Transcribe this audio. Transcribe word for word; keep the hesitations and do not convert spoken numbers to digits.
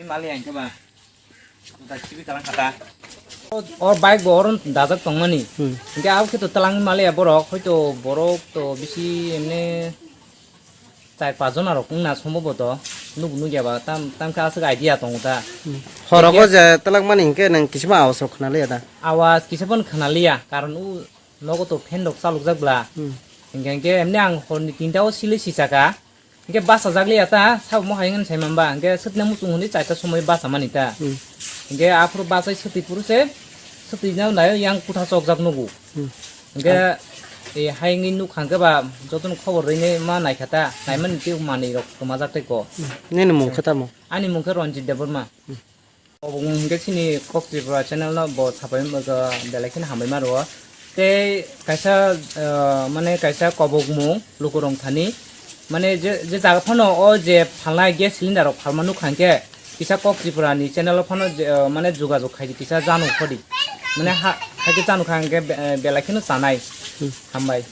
Mali ang khe ba. Uta sibi kalang kata. O bike bo oron dajak tongmani. Hmm. Hingke abo khe to talang mali ya borok, hoito borok to bisi emne char pas jon arok wngna sombobo to. Nuk nuk ya ba tam, tam khe aswk idea tongo ta. Hmm. Horogo je talang mani hingke nang kisima awas rok khna liya da. Awas kisa pon khna liya, karon u nogo to fan rok chalok jak bla. Hmm. Hingke, hingke emne ang hor ni tinta o sili si chaka. Hingke basa jak liya ta, sabo mo hai wngni sai mamba. Hingke swtna muchung hwnwi chaita somoi basa mani ta. Hmm. Hingke aphuru basai swtwi phuru se, swtwi no nayo yang kutha chok jak nugo. Hmm. Hingke, e, hai wngwi nuk hangke ba, jotono khobor rwini ma naikha ta, naimani tei manwi rok kwma jak tei ko. Hmm. Nini mung khe tamo? Ani mung khe Ranjit Debbarma. Hmm. Kobokmung hingke chini Kok Tripura channel no bo sapai wngkha belai kheno hambai ma rwo. Tei kaisa, ah, mane kaisa kobokmung lukurok thani, mane je, je jaga phano o je phalnai gas cylinder rok phalma nukha hingke kisa Kok Tripura ni channel o phano je, ah, mane jogajog khai di kisa janu khodi. Mane ha, haike janu kha hingke be-, belai kheno chanai. Hmm. Hambai.